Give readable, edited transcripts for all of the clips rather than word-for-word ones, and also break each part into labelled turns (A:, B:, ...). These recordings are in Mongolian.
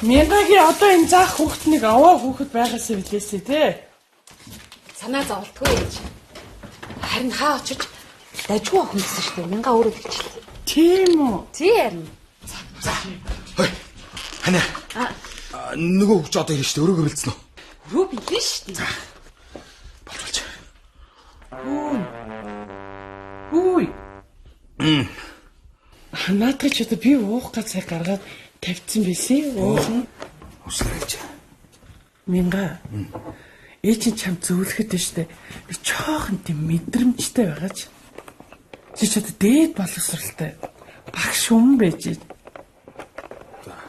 A: Мянгагийн одоо энэ заах хүүхэд нэг овоо хүүхэд байгаасаа билээсэй те.
B: Санаа зовлтгүй ээж. Харин хаа очиж дажгүй охин гэсэн шүү дээ. Мянга өөрөө тэгчлээ.
A: Тийм үү?
B: Тий харин.
C: За. Хой. Ханаа. Нөгөө хүүхд ч одоо ирнэ шүү дээ. Өрөөгөө бэлдсэн үү?
B: Өрөө бэлэн шүү дээ.
C: За. Болж болж.
A: Хүү. Наадах ч одоо би уух гэж сая гаргаад тавьчихсан байсан. Уух.
C: Уушлаарай гэж.
A: Мянга. Ээж чинь чам зөвлөхөд нь штэ. Би жоохон тийм мэдрэмжтэй байгаач. Чи ч одоо дээд боловсралтай. Багш хүн байж.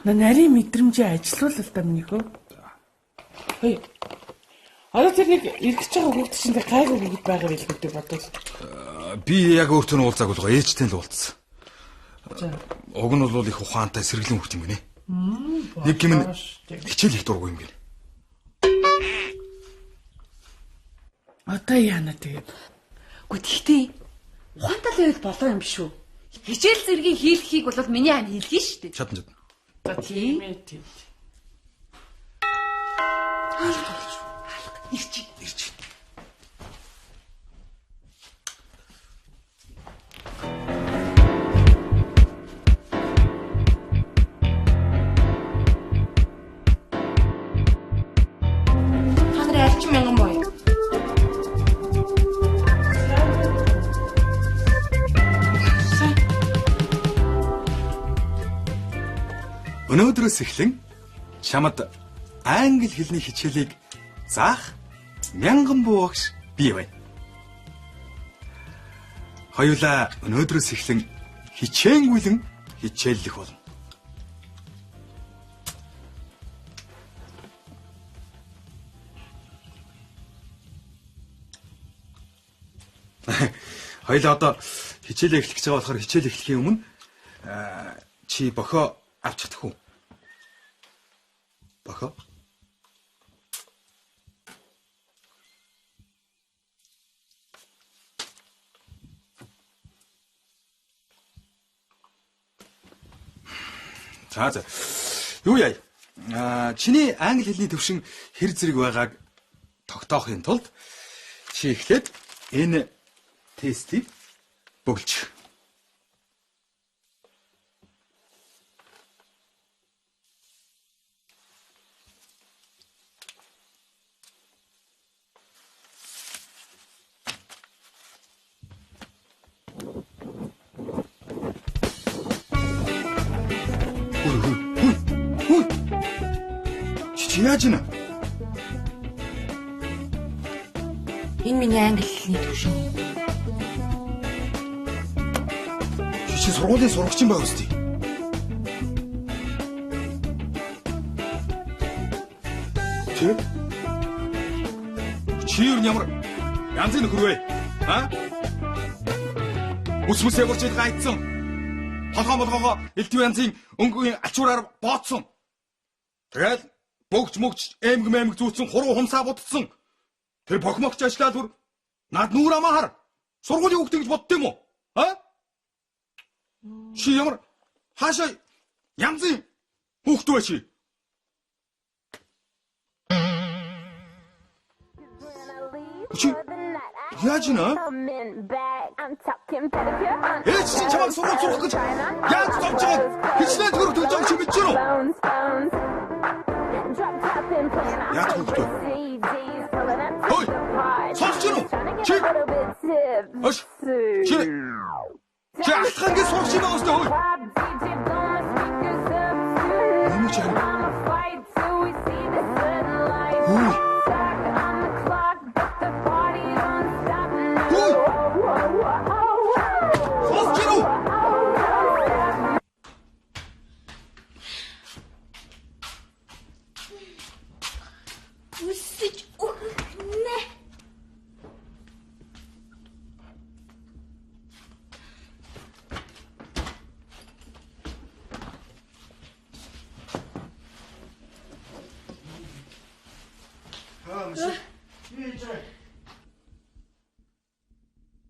A: На нарийн мэдрэмжээ ажилуул л да миний хөө. Хөөе. Одоо тэр нэг эргэж байгаа хүүхд чинь тэр гайгүй хүүхд байгаа байл гэдэг бодвол.
C: Би яг өөртөө нь уулзаагүй л байгаа. Ээжтэй л уулзсан.
A: За.
C: Уг нь бол их ухаантай сэргэлэн хүүхд юм гинэ. Нэг юм нь хичээл их дургүй юм гинэ.
A: Одоо яана тэгээд.
B: Үгүй тэгтээ ухаантай л байвал болоо юм биш үү? Хичээл зэргийн хийлхийг бол миний ам хийлгэн шүү дээ.
C: Чадна чадна.
A: За тийм ээ тийм.
B: Ирч.
C: Ирч.
B: Та нарын арчин мянган муу юу?
C: Өнөөдрөөс эхлэн чамд англи хэлний хичээлийг заах мянган буугш бий байна. Хоёулаа өнөөдрөөс эхлэн хичээнгүйлэн хичээллэх болно. Хоёулаа одоо хичээлээ эхлэх гэж байгаа болохоор хичээл эхлэхийн өмнө чи бохоо авч чадах уу? Бохоо? За за. Юу яа? Чиний англи хэлний төвшин хэр зэрэг байгааг тогтоохын тулд чи эхлээд энэ тестийг бөглөж. Хүй. Чи яаж ийнэ?
B: Энэ миний англи хэлний төвшин.
C: Чи сургуулийн сурагч юм байгаа үстэй. Чи? Чи юу ямар янзын нөхөр вэ? А? Үс мүсээ бурч ил гайцсан. Толгой молгоогоо элдв янзын өнгөний ачуураар бооцсон. Тэгэл бөгж мөгж эмг мэмг зүүцэн хуруу хумсаа будцсан. Тэр бохмогч ажиллаад бүр над нүүр амаа хар. Сургуулийн хүүхдээ гэж бодд юм уу? А? Чи ямар хаашаа янзын хүүхэд вэ чи? Чи яаж нэ? Ээж чи чамайг сургууль сурах гэж яаж зовж байгааг хичнээн төгрөг төлж байгааг чи мэдэж байна уу? Яаж хүүхэд вэ? Хой! Сонсож байна уу? Чи Ош! Чи Чи ахлах ингэ сурагч юм байгаа үстэй хой! Юм чи харин. Хүй! Хүй! Сонсож байна уу?
D: Үсэж өгнө.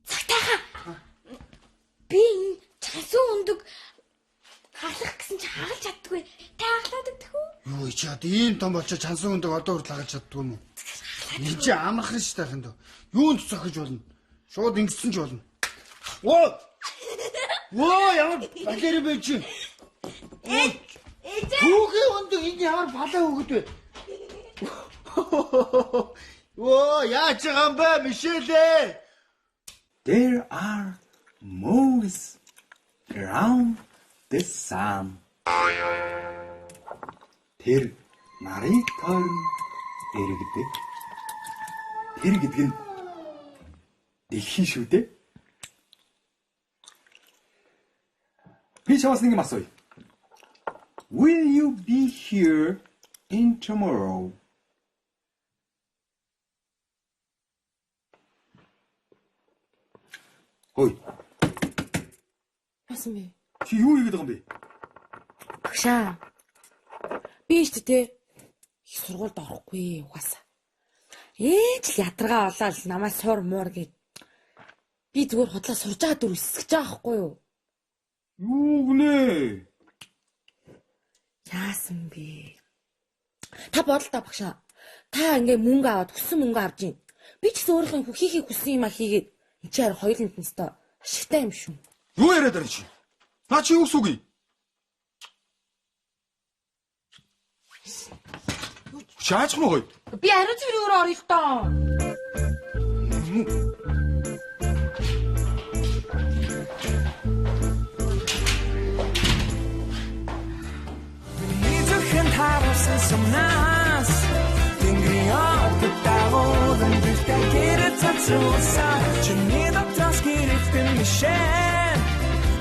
D: Цагтааха. Би энэ чансан өндөг хаглах гэсэн чи хагалж чаддгүй. Та хаглаад өгдөх үү?
E: Юу чи одоо ийм том болчоо чансан өндөг одоо хүртэл хагалж чаддгүй юм уу? Энэ чи амархан шүү дээ ахын дөө. Юунд цохиж болно? Шууд ингэсэн ч болно. Оо! Оо ямар балер бэ чи?
D: Ээж!
E: Түүхийн өндөг энэ ямар балаа хөгд вэ? Оо яаж байгаа юм бэ Мишелээ?
C: There are moons around the sun. Тэр нарын тойрон эргэдэг. Тэр гэдэг нь дэлхий шүү дээ. Би чамаас нэг юм асууя. Will you be here in tomorrow? Хой.
B: Яасан бэ?
C: Чи юу хийгээд байгаа юм бэ?
B: Багшаа. Би шүү дээ. Их сургуульд орохгүй угаасаа. Ээж л ядаргаа болоод намайг сур муур гэж. Би зүгээр худлаа сурж байгаа дүр өсгөж байгаа байхгүй юу?
C: Юу гинэ?
B: Яасан бэ? Та бодол та багшаа. Та ингээ мөнгө аваад хүссэн мөнгө авч ийн. Би ч гэсэн өөрийнхөө хийхийг хүссэн юм а хийгээд энэ чи харин хоёуланд нь өстой ашигтай юм шүү.
C: Юу яриад байгаа чи? Наа чи юу гэсэн үг юм? Шааж мөн гоё.
B: Би ариун цэврийн өрөө орё л доо.
F: Миний зүрхэнд харуулсан сумнаас Тэнгэрийн одод дагуулan бэлтэн гэрэл цацруулсан. Чиний дотроос гэрэлтэн мишээ.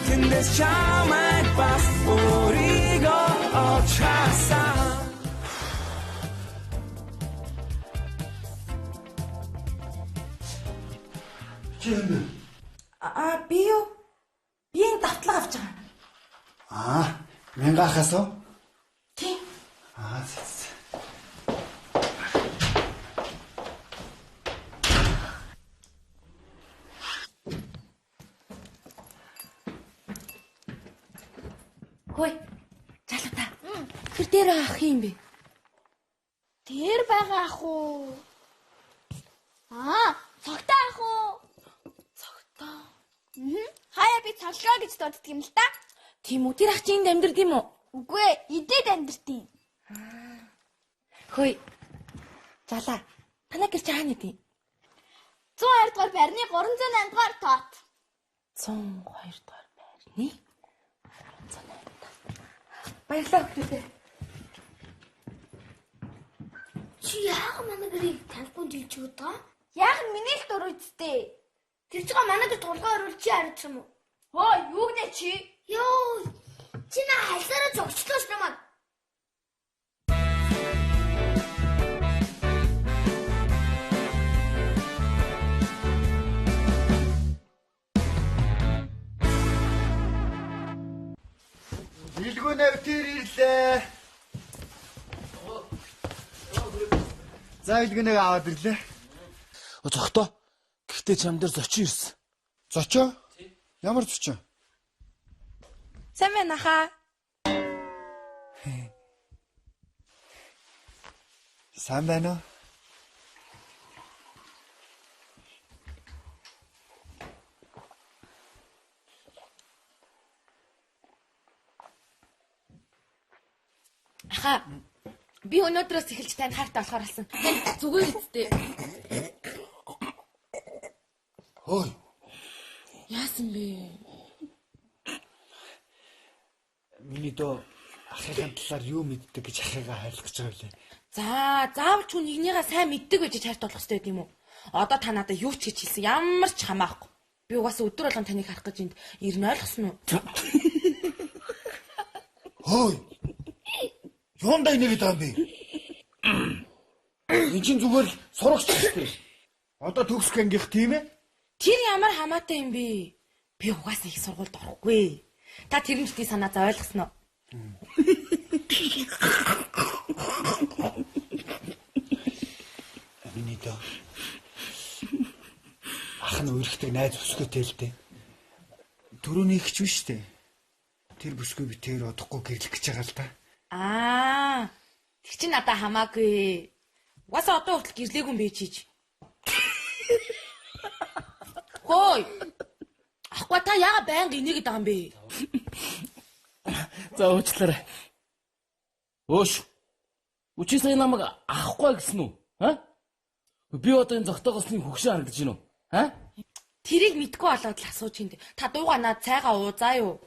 F: Тэндээс чамайг бас өөрийгөө олж харсан.
E: Чи юм бэ?
B: Аа би юу? Би энэ давтлага авч байгаа.
E: Аа, мянга ахаас уу?
B: Тийм.
E: Аа, зэ.
B: Хөөе. Залуу та. Тэр дээр ах юм бэ?
D: Тэр байгаа ах уу? Аа, цогтой ах уу?
B: Цогтой.
D: Хаяа би цоглоо гэж дууддаг юм л та.
B: Тийм үү? Тэр ах чи энд амьдард юм уу?
D: Үгүй ээ, идэд амьдэртийн.
B: Хөөе. Залаа. Танаа гэр чи хаана идэв?
D: 102 дугаар байрны 308 дугаар тоот.
B: 102 дугаар байрны 308 дугаар. Баярлалаа хүүхдээ.
D: Чи яагаад манай гэрийг танихгүй жилж өгöd байгаа? Яг нь миний л дуруу үсттэй. Тэр чигээ манай гэр тулгаа өрөөл чи харагдсан юм уу? Хөө, юу гинэ чи? Йоо. Чи на халсаараа зогчлоо ш намайг.
E: Илгүү навтэр ирлээ. За илгүүнийг аваад ирлээ.
A: Зогтоо. Гэхдээ чам дээр зочин ирсэн.
E: Зочоо? Ямар зочин?
B: Сайн байна хаа?
E: Сайн байна уу?
B: Аха. Би өнөөдрөөс эхэлж танд хайртай болохоор болсон. Танд зүгээр үсттэй.
E: Хөөе.
B: Яасан бэ?
E: Миний дөө ахыхын талаар юу мэддэг гэж ахыгаа хайрлах гэж байгаа лээ.
B: За, заавал ч хүн нэгнийгээ сайн мэддэг байж хайртай болох хэрэгтэй юм уу? Одоо та надад юу ч гэж хэлсэн ямар ч хамаахгүй. Би угаасаа өдөр болгон таныг харах гэж энд ирнэ ойлгосон уу?
E: Хөөе. Юундаа инээгээд байгаа юм бэ? Энд чинь зүгээр л сурагч шүү дээ. Одоо төгсөх ангийнх тийм ээ?
B: Тэр ямар хамаатай юм бэ? Би угаасаа их сургуульд орохгүй. Та тэр нь битгий санаа заа ойлгосон уу?
E: Миний дөө. Ах нь үерхдэг найз өсгөөтэй л дээ. Төрөний ихч биш үү? Тэр бүсгүй би тэр удахгүй гэрлэх гэж байгаа л да.
B: Аа. Тэр чинь надад хамаагүй. Угаасаа одоо хүртэл гэрлээгүй юм бэ чиж. Хөөй. Ахгүй та яага байнга инээгээд байгаа юм бэ?
A: За уучлаарай. Өөш. Үчи сая намайг авахгүй гэсэн үү? А? Би одоо энэ зогтоогоосны хөгшин харагдаж байна уу? А?
B: Тэрийг мэдгүй болоод л асууж юм. Та дууга наад цайгаа уу заа юу?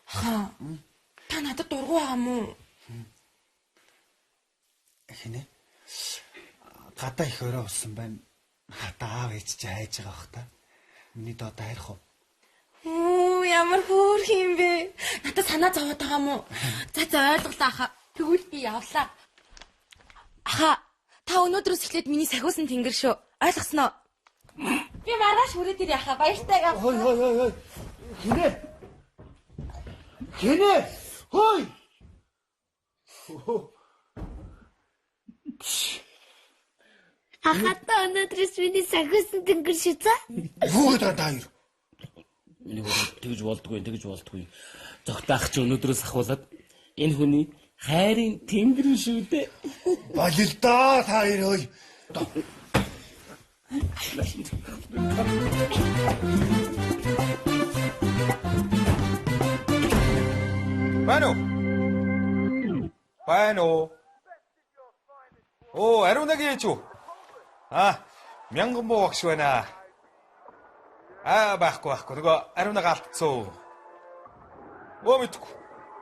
B: Ха. Та надад дургүй байгаа юм уу?
E: Хинэ? Гадаа их өрөө болсон байна. Одоо аав ээж чи хайж байгаа бах та. Миний доо дайрах уу?
B: Үу ямар хөөрх юм бэ? Надад санаа зовоод байгаа юм уу? За за ойлголоо аха. Тэгвэл би явлаа. Аха, та өнөөдрөөс эхлээд миний сахиусан тэнгэр шүү. Ойлгосноо? Би маргааш хүрээд ирье аха. Баяртай гав.
E: Хой хой хой хой. Хинэ? Хинэ? Хой.
D: Ахата өнөөдрөөс миний сахиусан тэнгэр шүү за.
E: Юу гэдэг та хоёр?
A: Миний хүү тэгж болдгүй, тэгж болдгүй. Зогтаах чи өнөөдрөөс ахуулаад энэ хүний хайрын тэнгэр шүү дээ.
E: Болилдоо та хоёр хой.
C: Байна уу? Байна уу? Оо, Ариунагийн ээж үү? Аа, мянган буу багш байна. Аа, байхгүй байхгүй. Нөгөө Ариунага алдцсан. Өө мэдгүй.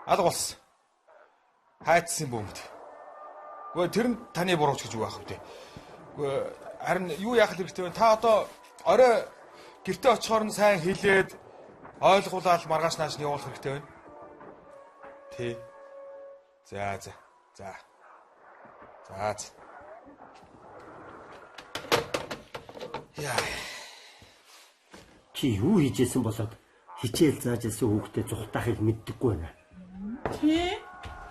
C: Алга болсон. Хайцсан бөөмд. Үгүй тэр нь таны бурууч гэж юу аах вэ? Үгүй харин юу яах хэрэгтэй вэ? Та одоо орой гэртээ очихоор нь сайн хэлээд ойлгуулаад маргааш нааш нь явуулах хэрэгтэй байна. Тий. За за. За. За. Яа.
G: Чи юу хийжсэн болоод хичээл зааж ирсэн хүүхдээ зүхтаахыг мэддэггүй байна.
A: Тий.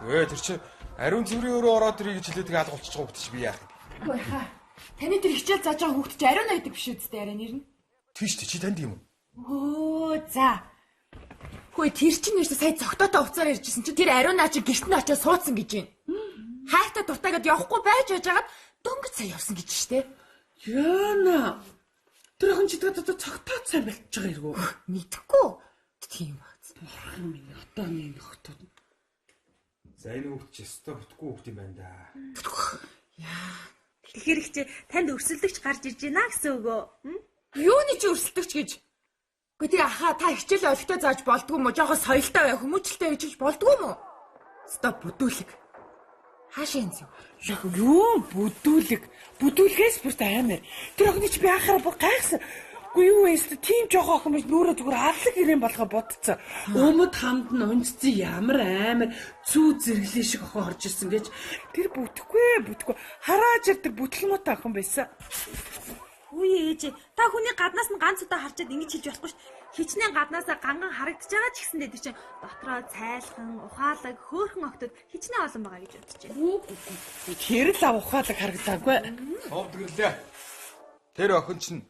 C: Өө тэр чи ариун цэврийн өрөө ороод ирье гэж хэлээд алга болчих хүүхд чи би яах юм?
H: Үгүй хаа. Таны тэр хичээл зааж байгаа хүүхд чи ариун гэдэг биш үсттэй арай нэр нь.
C: Тийш чи танд юм уу?
H: Өө за. Хөөе тэр чинь нэрсээ сая цогтоотой уцаар ярьжсэн чи тэр ариунаа чи гэрт нь очиж суудсан гэж байна. Хайртай дуртай гэд явахгүй байж байжгаад дөнгөж сая явсан гэж штэ.
A: Яна. Тэр охин чи тэгээд одоо цогтоод сайн болчихж байгаа эргүү.
H: Мэдхгүй. Тийм бац.
A: Бурхан минь одоо нэг нөхдөд.
C: За энэ хүүхд чи өстой бүтггүй хүүхд юм байна да.
H: Яа.
I: Тэгэхээр их чи танд өрсөлдөгч гарч ирж байна гэсэн үг үү?
H: Юуны чи өрсөлдөгч гэж? Гэхдээ тэр ахаа та хичээл ойлгохтой зааж болдгоо юм уу? Жохоо соёлтой бай, хүмүүжлтэй гэж хэлж болдгоо юм уу? Стоп бүдүүлэг. Хаашаа энэ зүг?
A: Юу бүдүүлэг? Бүдүүлгээс бүр амар. Тэр охины чи би анхаараа бүр гайхсан. Үгүй юу вэ? Тийм жоохон охин биш нүрээ зүгээр аллаг ирээн болохоо бодцоо. Өмд хамд нь унцсан ямар амар зүү зэрэглээ шиг охин орж ирсэн гэж тэр бүтэхгүй бүтэхгүй. Харааж ир тэр бүтэл муутай охин байсан.
I: Үгүй ээж та хүний гаднаас нь ганц удаа харчаад ингэж хэлж болохгүй шүү. Хичнээн гаднаасаа ганган харагдаж байгаа ч гэсэндээ тэр чинь дотроо цайлхан, ухаалаг, хөөрхөн октод хичнээн олон байгаа гэж бодож байна.
A: Тэр л ухаалаг харагдаагүй.
C: Цовдгэрлээ. Тэр охин чинь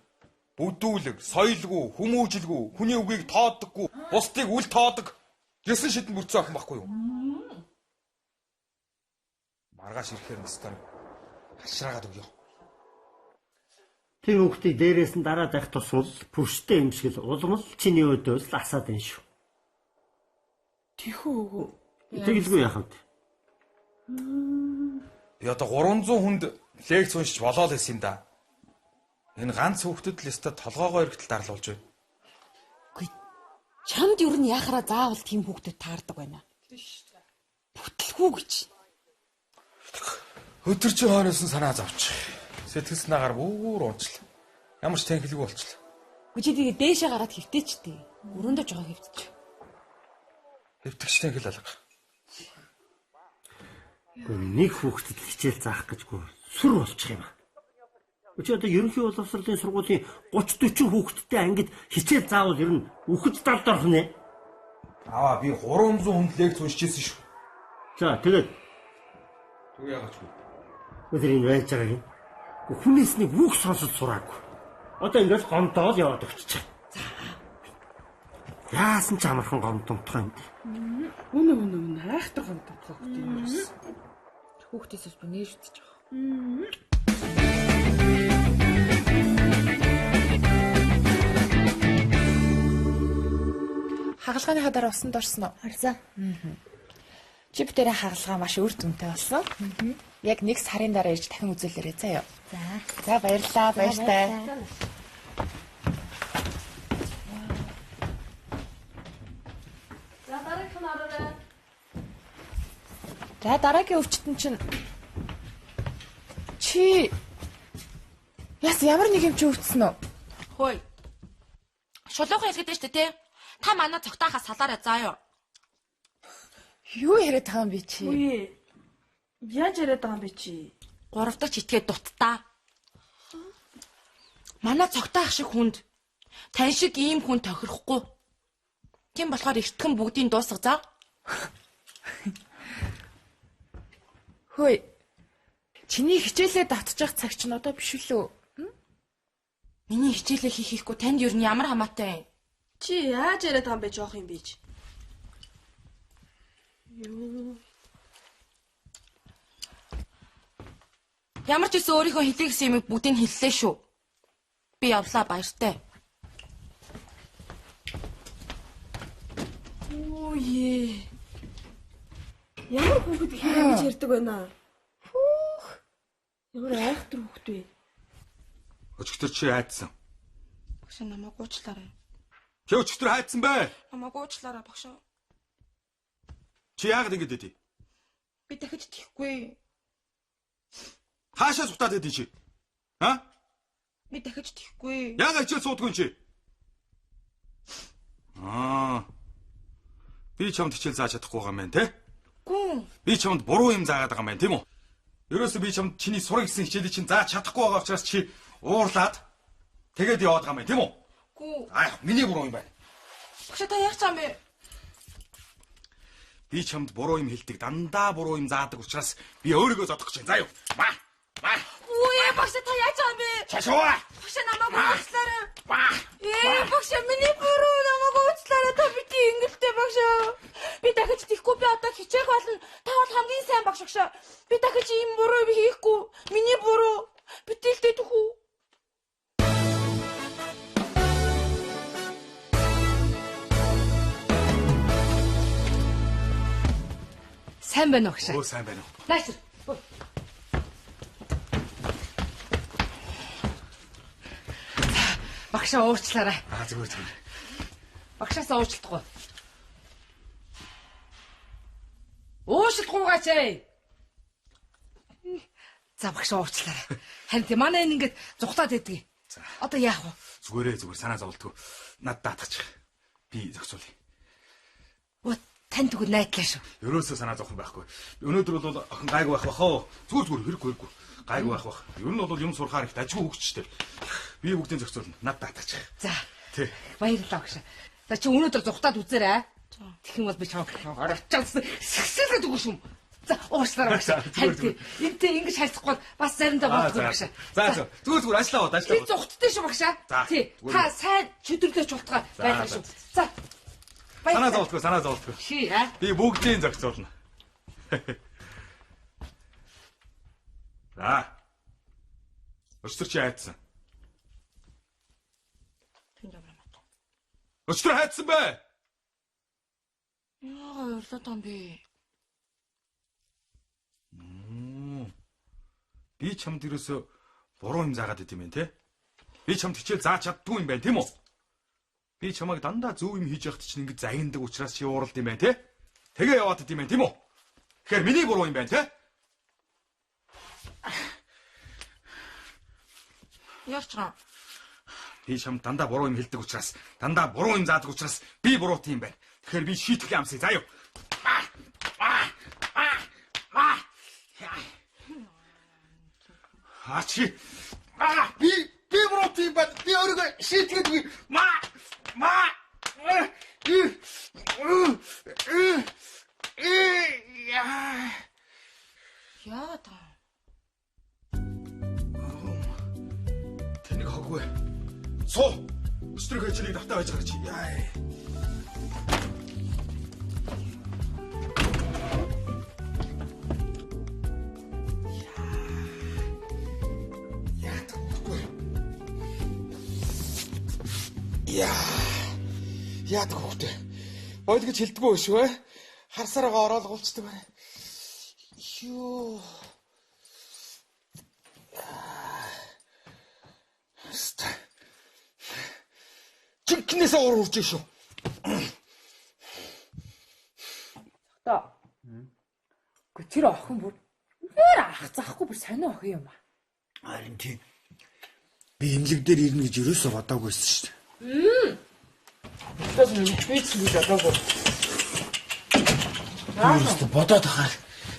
C: бүдүүлэг, соёлгүй, хүмүүжлгүй, хүний үгийг тоодоггүй, бусдыг үл тоодог. Гэсэн шидэн бүрдсэн охин байхгүй юу? Маргааш ирэхээр нэстэн хашраагаад өгье.
G: Тэр хүүхдийг дээрээс нь дараад байх тусмал пүрштэй юм шиг л улам л чиний өдөөс л асаад байна шүү.
A: Тэхүү өгөө.
G: Тэгэлгүй яах вэ?
C: Би одоо 300 хүнд лекц уншиж болоо л байсан юм да. Энэ ганц хүүхдэд л өстой толгоогоо эргэтэл дарлуулж байна.
B: Үгүй чамд ер нь яхаараа заавал тийм хүүхдэд таардаг байна. Бүтлгүй гэж.
C: Өдөржин хойноос нь санаа зовч. Сэтгэл санаагаар бүр унчлаа. Ямар ч танхилгүй болчлаа.
B: Үгүй чи тэгээ дээшээ гараад хөвтөөчтэй. Өрөөндөө жоо хөвтөж.
C: Хөвтөгч танхил алга.
G: Үгүй нэг хүүхдэд хичээл заах гэжгүй сүр болчих юм аа. Чи одоо ерөнхий боловсролын сургуулийн 30 40 хүүхэдтэй ангид хичээл заавал ер нь үхэж далд орох нэ.
C: Аваа би 300 хүнд лекц уншиж ирсэн шүү.
G: За тэгээд
C: Түг яагаад ч вэ?
G: Өдөр энэ байж байгааг юм. Хүнээс нэг үг сонсож сураагүй. Одоо ингээл гомдоол яваад өгч. За. Яасан ч амархан гомдомтгой юм бэ?
A: Үнэ үнэ үнэ айхтар гоё дутгаа хөхт юм ерөөс.
H: Хүүхдээс би нээж үтчих байгаа. Хагалгааны дараа усанд орсон уу?
B: Орсон.
H: Чи битэрийн хагалгаа маш үр дүнтэй болсон. Яг нэг сарын дараа ирж дахин үзүүлээрэй заа юу.
B: За.
H: За баярлалаа, баяртай.
I: За дараагийнх нь ороорой.
H: За дараагийн өвчтөн чинь чи яс ямар нэг юм чи өвдсөн үү?
B: Хөөе. Шулуухан хэлгээд байна шүү дээ, тэ? Та манай цогтаахаа салаарай заа юу.
H: Юу яриад байгаа юм бэ чи?
I: Үгүй. Яаж яриад байгаа юм бэ чи?
B: Гурав дахь читгээ дутдаа. Манай цогтаах шиг хүнд тань шиг ийм хүн тохирохгүй. Тийм болохоор эртхэн бүгдийг дуусга заа.
H: Хөөе. Чиний хичээлээ давтчих цаг чинь одоо биш үлээ.
B: Миний хичээлээ хийх хийхгүй танд ер нь ямар хамаатай юм?
I: Чи яаж яриад байгаа юм бэ жоох юм бэ чи? Юу.
B: Ямар ч үсэн өөрийнхөө хэлье гэсэн юмыг бүгдийг хэллээ шүү. Би явлаа баяртай.
I: Үе. Ямар хүүхэд их ингэж ярьдаг байна? Хүүх. Ямар айхтар хүүхэд вэ?
C: Өчигдөр чи хайцсан.
B: Багш намайг уучлаарай.
C: Чи өчигдөр хайцсан бэ?
B: Намайг уучлаарай багш.
C: Чи яагаад ингэж идэв?
B: Би дахиж тэхгүй.
C: Хаашаа сутаад идэв чи? А?
B: Би дахиж тэхгүй.
C: Яагаад хичээл суудгүй чи? Аа. Би чамд хичээл зааж чадахгүй байгаа юм байна, тэ?
B: Гүн.
C: Би чамд буруу юм заагаад байгаа юм байна, тийм үү? Ерөөсөө би чамд чиний сурах гэсэн хичээлийг чинь зааж чадахгүй байгаа учраас чи уурлаад тэгээд яваад байгаа юм байна, тийм үү?
B: Гүн.
C: Аа, миний буруу юм байна.
B: Багш та яах юм бэ?
C: Би чамд буруу юм хэлдэг, дандаа буруу юм заадаг учраас би өөрийгөө зодох гэж байна. За юу? Ба. Ба.
B: Үе багш та яаж юм бэ?
C: Чашаа.
B: Багш намайг уучлаарай.
C: Ба.
B: Ээ багш миний буруу намайг уучлаарай. Та бити ингэлтэй багш. Би дахиж тэхгүй би одоо хичээх болно. Та бол хамгийн сайн багш багш. Би дахиж ийм буруу юм хийхгүй. Миний буруу. Битэлтэй түүхүү.
J: Сайн байна уу багш?
C: Өө сайн байна уу?
J: Нааш. Багшаа уучлаарай.
C: Аа зүгээр зүгээр.
J: Багшаасаа уучлахгүй. Уучлахгүйгаач ээ. За багшаа уучлаарай. Харин тийм манай энэ ингээд зүхтаад байдгийг. Одоо яах вэ?
C: Зүгээрээ зүгээр санаа зовлтгүй. Над даатгачих. Би зохицуулъя.
J: Оо тань тэгвэл найтлаа шүү.
C: Ерөөсөө санаа зовхон байхгүй. Өнөөдөр бол охин гайгүй байх бах оо. Зүгээр зүгээр хэрэггүй хэрэггүй. Гайгүй байх бах. Ер нь бол юм сурахаар их дажгүй хөгчтэй. Би бүгдийг зохицуулна. Над даатгачих.
J: За.
C: Тий.
J: Баярлалаа багш. За чи өнөөдөр зүхтаад үзээрэй. Тэгэх юм бол би чамайг орчоос сэгсэлээд өгөх юм. За уучлаарай багш.
C: Зүгээр, зүгээр.
J: Энтэй ингэж харьцахгүй бол бас заримдаа болдгоо багш.
C: За за. Зүгээр зүгээр ажиллаа бод ажиллаа
J: Би
C: бод.
J: зүхттэй шүү багшаа.
C: За,
J: Тий.
C: зүгээр.
J: Та сайн чөдөрлөөч болтугай
C: За,
J: байлаа
C: за.
J: шүү. За.
C: Санаа зовлтгүй санаа зовлтгүй.
J: Чи аа.
C: Би бүгдийг зохицуулна. За. Өчтөр чи хайцсан. Өчтөр хайцсан бэ?
B: Яагаад урлаад байгаа юм бэ?
C: Би чамд ерөөсөө буруу юм заагаад идэм байх те? Би чамд хичээл зааж чаддгүй юм байна тийм үү? Би чамайг дандаа зөв юм хийж явахад чинь ингэж загиндаг учраас чи ууралд юм байна те? Тэгээ яваад идэм байх тийм үү? Тэгэхээр миний буруу юм байна те?
B: Яарч байгаа.
C: Би чамд дандаа буруу юм хэлдэг учраас, дандаа буруу юм заадаг учраас би буруутай юм байна. Тэгэхээр би шийтгэх амсыг заа юу? Аа! Аа! Аа! Аа! Аа чи аа би буруутай юм байна. Би өөрийгөө шийтгэх үгүй. Ма! Ма! И и яа.
B: Яагаад байгаа юм?
C: Тэнийг хоггүй. Суу. Өчтөрийн хичээлийг давтаа байж байгаа чи. Яа. Яа. Яадаг хөхтэй. Бойл гэж хэлдэггүй шүү ээ. Харсараагаа ороолгуулцдаг байна. Ёо. Жинкнээсээ уур урж шүү.
H: Зогтоо. Гэхдээ тэр охин бүр үнээр ах захгүй бүр сонио охин юм аа.
E: Харин тийм. Би имлэг дээр ирнэ гэж ерөөсөө бодоагүй байсан шүү дээ.
A: Тэгээс би ч гэж бодоагүй. Өөрөөсөө бодоод ахаар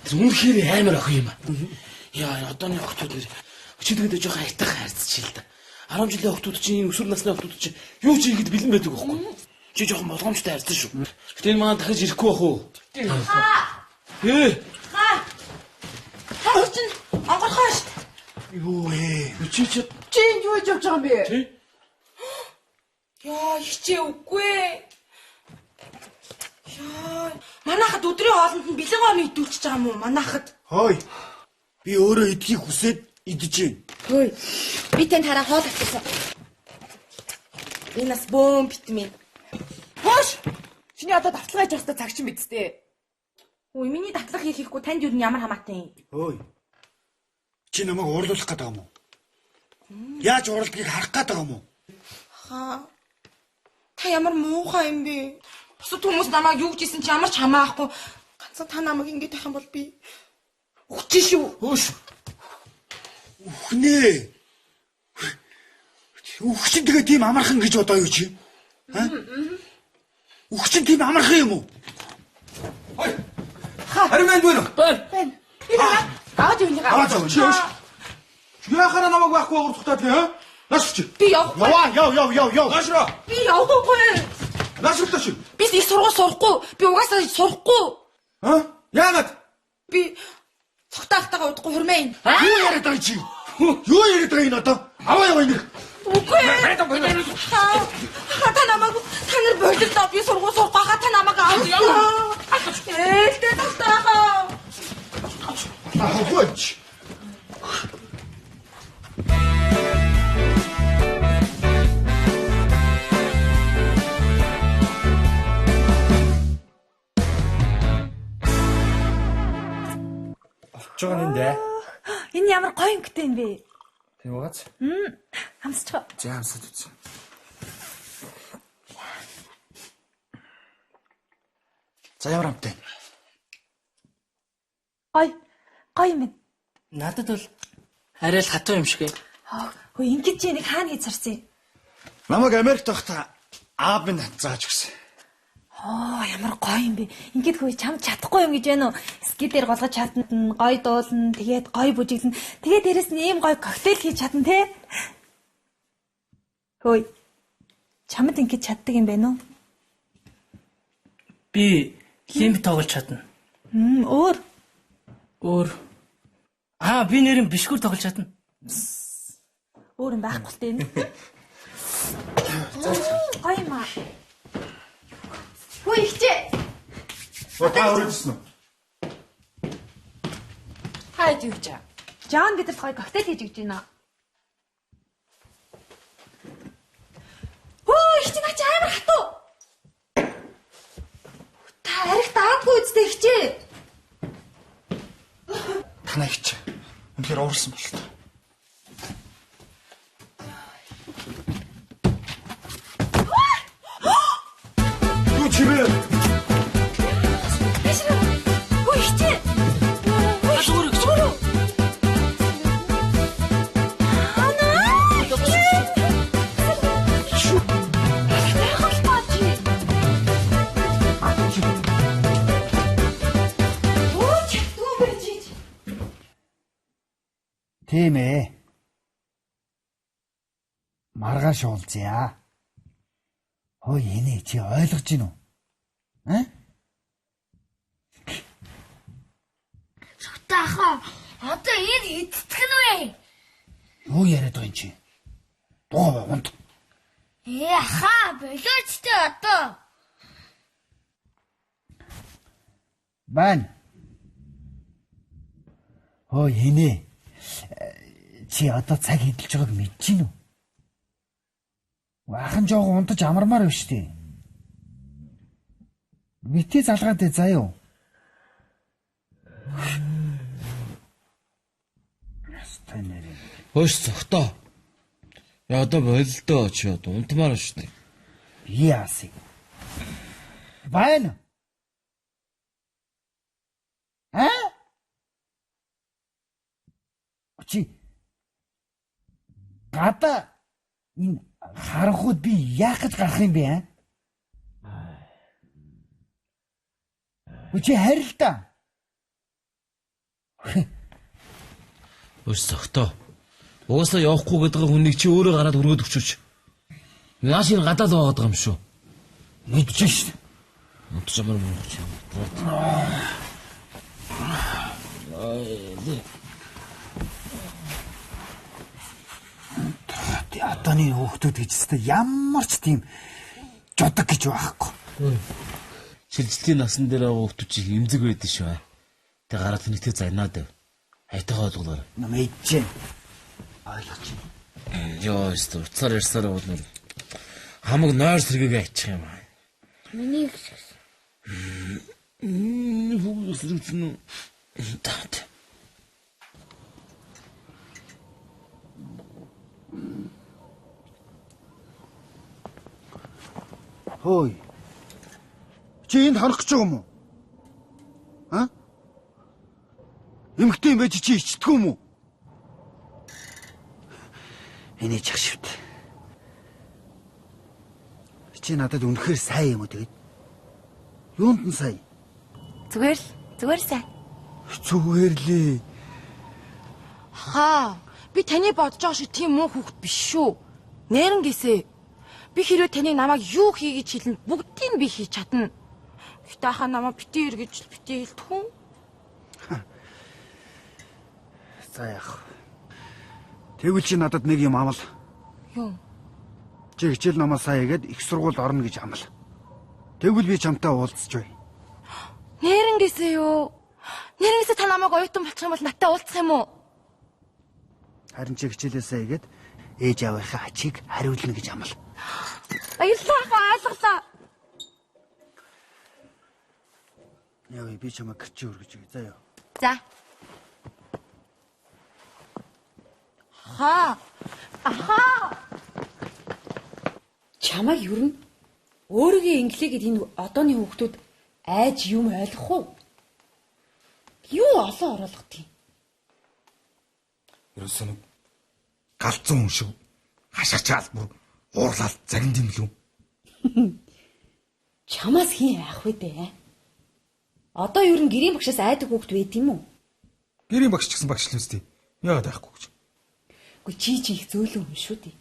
A: тэр үнэхээр амар охин юм аа. Яа, одооны охтууд нэр өчигдөд жоохон аятах харьцчих л да. 10 жилийн охтууд чинь энэ өсвөр насны охтууд чинь юу ч хийхэд бэлэн байдаг байхгүй. Чи жоохон болгоомжтой харьцсан шүү. Гэтэ энэ маань дахиж ирэхгүй бах уу? Ээ.
B: Ха. Та чинь онгорхоо шүү дээ.
E: Юу ээ?
A: Чи чи
H: чи энд юу хийж явж байгаа юм бэ?
A: Чи?
H: Яа, хичээ үгүй. Яа, манайхад өдрийн хоолнд нь бэлэн гомь идүүлчихэж байгаа юм уу? Манайхад.
E: Хой. Би өөрөө идэхийг хүсээд идэж байна.
B: Хөөе. Би танд хараа хоол авчихсан. Энэ бас бөөн битмийн.
H: Хөөш. Чиний одоо давтлага хийж явах цаг чинь биз дээ.
B: Үгүй миний давтлага хийх хийхгүй танд юу нь ямар хамаатай юм?
E: Хөөе. Чи намайг уурлуулах гээд байгаа юм уу? Яаж уурладгийг харах гээд байгаа юм уу?
B: Хаа. Та ямар муухай юм бэ? Бусад хүмүүс намайг юу гэж хэлсэн чи ямар ч хамаахгүй. Ганцхан та намайг ингэж тавих юм бол би үхэж шүү.
A: Хөөш.
E: Үхнэ. Үх чинь тэгээ тийм амархан гэж бодоо юу чи? Аа? Үх чинь тийм амархан юм уу?
C: Хой. Харин байна уу?
A: Байна.
H: Байна. Энэ аваад явах.
E: Аваад явах.
C: Чи өөш. Яхаараа намайг байхгүй гурцтаад тий, аа? Нааш чи.
B: Би явахгүй.
E: Яваа, яв, яв, яв, яв.
C: Нааш раа.
B: Би явахгүй.
C: Нааш руу чи.
B: Би их сургууль сурахгүй. Би угаасаа сурахгүй.
C: Аа? Яагаад?
B: Би цогтаахтайгаа удахгүй хурмаа юм.
E: Юу яриад байгаа чи? Юу яриад байгаа энэ одоо? Аваа яваа энэ.
B: Үгүй. Ха та намайг та нар болиглоо. Би сургууль сурахгүй ха та намайг авлаа. Ээлтэй цогтаахаа.
E: Аваагүй чи.
K: Олж байгаа нь энд.
I: Энэ ямар гоё өнгөтэй юм бэ?
K: Тийм уугац.
I: Хамсчих.
K: За хамсаад үз.
E: За ямар амтай.
I: Гоё. Гоё юм байна.
A: Надад бол арай л хатуу юм шиг.
I: Хөө ингэж чи нэг хаана хийж сурсан юм?
E: Намайг Америкт байхдаа аав минь зааж өгсөн.
I: Оо ямар гоё юм бэ. Ингээд хөө чам чадахгүй юм гэж байна уу? Ски дээр голгож чадна, гоё дуулна, тэгээд гоё бүжиглэн. Тэгээд дээрэс нь ийм гоё коктейл хийж чадна те. Хөөе. Чамд ингэж чаддаг юм байна уу?
A: Би лимб тоглож чадна.
I: Өөр.
A: Өөр. Аа би нэрэн бишгүр тоглож чадна.
I: Өөр юм байхгүй л дээ энэ. Гоё юм аа. Хөө ихчээ.
C: Та өрөөжсөн үү?
H: Та юу гэж?
I: Жон бидэрт гоё коктейл хийж өгч байна. Хөө ихчээ наа чи амар хатуу. Та арих даадгүй үстэй ихчээ.
E: Танаа ихч. Үнэхээр уурсан болтой.
C: Юу чимээ?
I: Биш үү? Хөө ихчээ. Хөө өөрөө.
E: Тийм ээ. Маргааш уулзъя. Хөөе энэ чи ойлгож гин үү? Аа?
D: Цогтаахаа одоо энэ эцэтгэх нь вэ?
E: Юу яриад байгаа юм чи? Дуу унт.
D: Ээ ахаа болооч тэ одоо.
E: Байна. Хөөе энэ. Чи одоо цаг хэдэлж байгааг мэдэж гин үү? Ахын жоохон унтаж амармаар биш үү? Бити залгаад ээ заа юу? Ястай нэрээ.
L: Хөөш зогтоо. Я одоо болилдоо чи одоо унтмаар шүү дээ.
E: Би яасыг. Байна. Аа? Чи гадаа энэ харанхуйд би яах гэж гарах юм бэ? Аа? Чи харил та.
L: Хөөш зогтоо. Угаасаа явахгүй гэдэг хүнийг чи өөрөө гараад өргөд өгчөөч. Нааш энэ гадаа л байгаад байгаа юм шүү.
E: Мэдэж шин.
L: Унтж амар муу чи. Аа.
E: Одооны хүүхдүүд гэж өстэй ямар ч тийм жудаг гэж байхгүй.
L: Шилжилтийн насан дээр байгаа хүүхдүүд чи эмзэг байдаг шүү. Тэг гараад тэнэгтэй занаад байв. Хайтайгаа ойлголоор.
E: Мэдэж. Ойлгож байна.
L: Йоо, өстө уцаар ярьсаар бол нүр хамаг нойр сэргээгээ ачих юм аа.
D: Миний гисгсэн.
L: Хүүгээс сэргэсэн үү? Тат.
E: Хөөе. Чи энд хорох гэж байгаа юм уу? А? Эмэгтэй юм байж чи ичдэггүй юм уу? Эний чих шивт. Чи надад үнэхээр сайн юм уу тэгээд? Юунд нь сайн?
B: Зүгээр л, зүгээр сайн.
E: Зүгээр лээ.
B: Хаа, би таны бодож байгаа шиг тийм муу хүүхэд биш шүү. Нэрнгээсээ. Би хэрвээ таны намайг юу хий гэж хэлнэ, бүгдийг би хийж чадна. Гэтэ ахаа намайг битгий ир гэж битгий хэлдэг хүн.
E: За яах. Тэгвэл чи надад нэг юм амал.
B: Юу?
E: Чи хичээл номоо сайн хийгээд их сургуульд орно гэж амал. Тэгвэл би чамтай уулзч бай.
B: Нэрнгээсээ юу? Нэрнгээсээ та намайг оюутан болчих юм бол надтай уулзах юм уу?
E: Харин чи хичээлээ сайн хийгээд ээж аавынхаа ачийг хариулна гэж амал.
B: Баярлалаа ахаа, ойлголоо.
E: Яа, би чамайг гэрчээ өргөж өгье. За юу.
B: За. Ахаа. Ахаа. Чамайг ер нь өөрийгөө инглигээд энэ одооны хүүхдүүд айж юм ойлгох уу? Юу олон оруулах тийм.
C: Ерөөсөө нэг галзуу хүн шиг хашгичаал бүр уурлал загинд юм лүү.
B: Чамаас хин айх вэ дээ? Одоо ер нь гэрийн багшаас айдаг хүүхд байд юм уу?
C: Гэрийн багш ч гэсэн багш л үстэй. Яагаад айхгүй гэж.
B: Үгүй чи чи их зөөлөн хүн шүү дээ.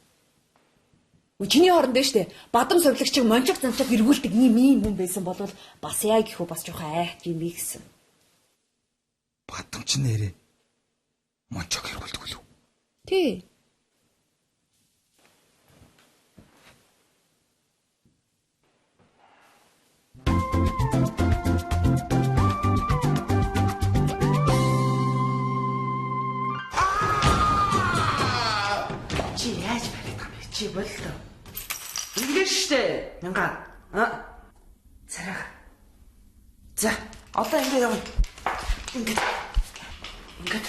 B: Үгүй чиний хооронд нь штэ бадам совилогчийг мончог замчаг эргүүлдэг ийм ийм хүн байсан бол бас яа гэхүү бас жоохон айх юм бэ гэсэн.
C: Бадам ч нэрээ мончог эргүүлдэг үлээ.
B: Тий.
A: Чи яаж бариад байгаа юм бэ? Чи боллоо. Иглээ штэ. Мянга. А. Царай. За, одоо ингэ явна. Ингээд. Ингээд.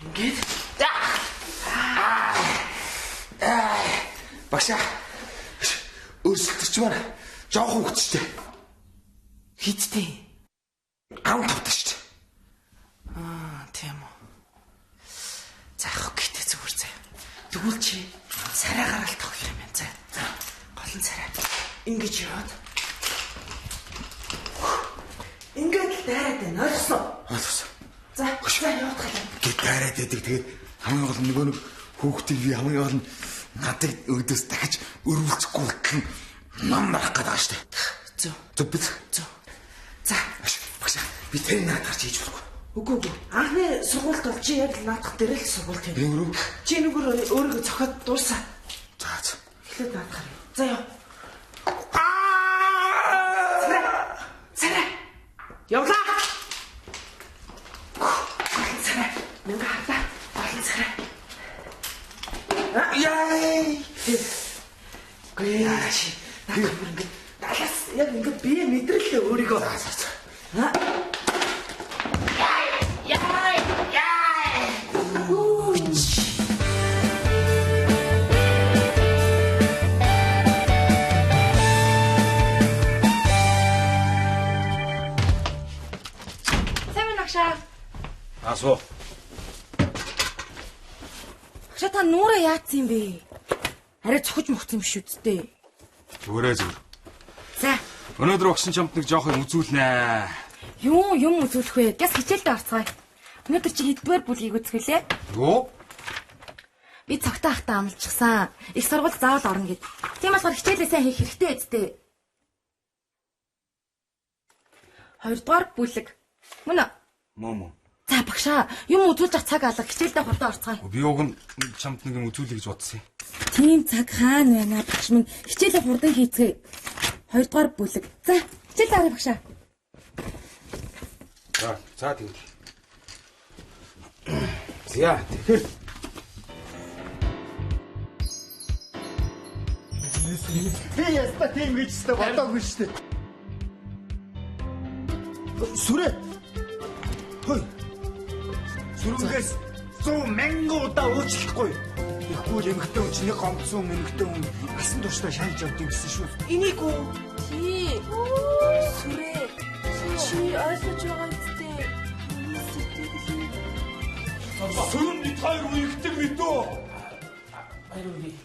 A: Ингээд.
C: Аа. Багшаа. Өрсөлдөж маань жоохон хөвчтэй.
A: Хиттэй.
C: 15 шүү дээ.
A: Аа, тийм үү. За яг гэтээ зүгээр заяа. Тэгвэл чи царай гараал тоглох юм байна заяа. Гол нь царай. Ингэж яваад. Ингээд л дайраад байна. Ойлгосон уу?
C: Ойлгосон.
A: За, за явуулах юм.
C: Гэт дайраад байдаг. Тэгээд хамгийн гол нь нөгөө нэг хүүхдийг би хамгийн гол нь надыг өөдөөс дахиж өрүүлчихгүй болтол нам нарах гээд байгаа шүү дээ.
A: Зөв.
C: Зөв биз?
A: Зөв. За,
C: багш би тэр надад гарч хийж болохгүй.
A: Үгүй үгүй. Анхны сургуульд бол чи яг л наадах дээр л сургууль тийм.
C: Өөрөө
A: Чи нүгэр өөрийгөө цохиод дуусаа.
C: За за.
A: Эхлээд наадахаар. За яв. Царай. Царай. Явлаа. Голон царай. Мянга хардаа. Голон царай.
C: Яй.
A: чи. Наад бүр ингэ далаас яг ингэ бие мэдрэлээ өөрийгөө. За за. Яа яа. Үуч.
B: Сайн байна багшаа.
C: Асуу.
B: Багшаа та нүүрээ яатсан юм бэ? Арай цохиж мөхсөн юм биш үсттэй.
C: Зүгээрээ зүгээр.
B: За.
C: Өнөөдөр багш нь чамд нэг жоох юм үзүүлнэ.
B: Юу юм үзүүлэх вэ? Гяс хичээлдээ орцгоё. Өнөөдөр чи хэддүгээр бүлгийг үзэх вүлээ?
C: Юу?
B: Би цогтой ахтаа амлчихсан. Их сургууль заавал орно гэд. Тийм болохоор хичээлээ сайн хийх хэрэгтэй үсттэй. Хоёрдугаар бүлэг. Мөн үү?
C: Мөн мөн.
B: За багшаа, юм үзүүлж ах цаг алга хичээлдээ хурдан орцгоё.
C: Би уг нь чамд нэг юм үзүүлэе гэж бодсон юм.
B: Тийм цаг хаана байна багш минь? Хичээлээ хурдан хийцгээе. Хоёрдугаар бүлэг. За, хичээлдээ орё багшаа.
C: За, за тэгвэл. За, тэгэхээр
E: Би яста тийм гэж өстө бодоогүй шүү дээ. Сүрэ. Хой. Сүрнгээс 100 мянган удаа уучлахгүй. Тэгэхгүй л эмэгтэй хүн чинь нэг гомдсон эмэгтэй хүн асан туршдаа шаналж явдаг гэсэн шүү.
A: Энийг үү? Тий. Сүрэ. Чи ойлгож байгаа үсттэй. Сэтгэл.
C: Сүрэн бид хоёр үерхдэг мэдөө.
A: Баяр хүргэе.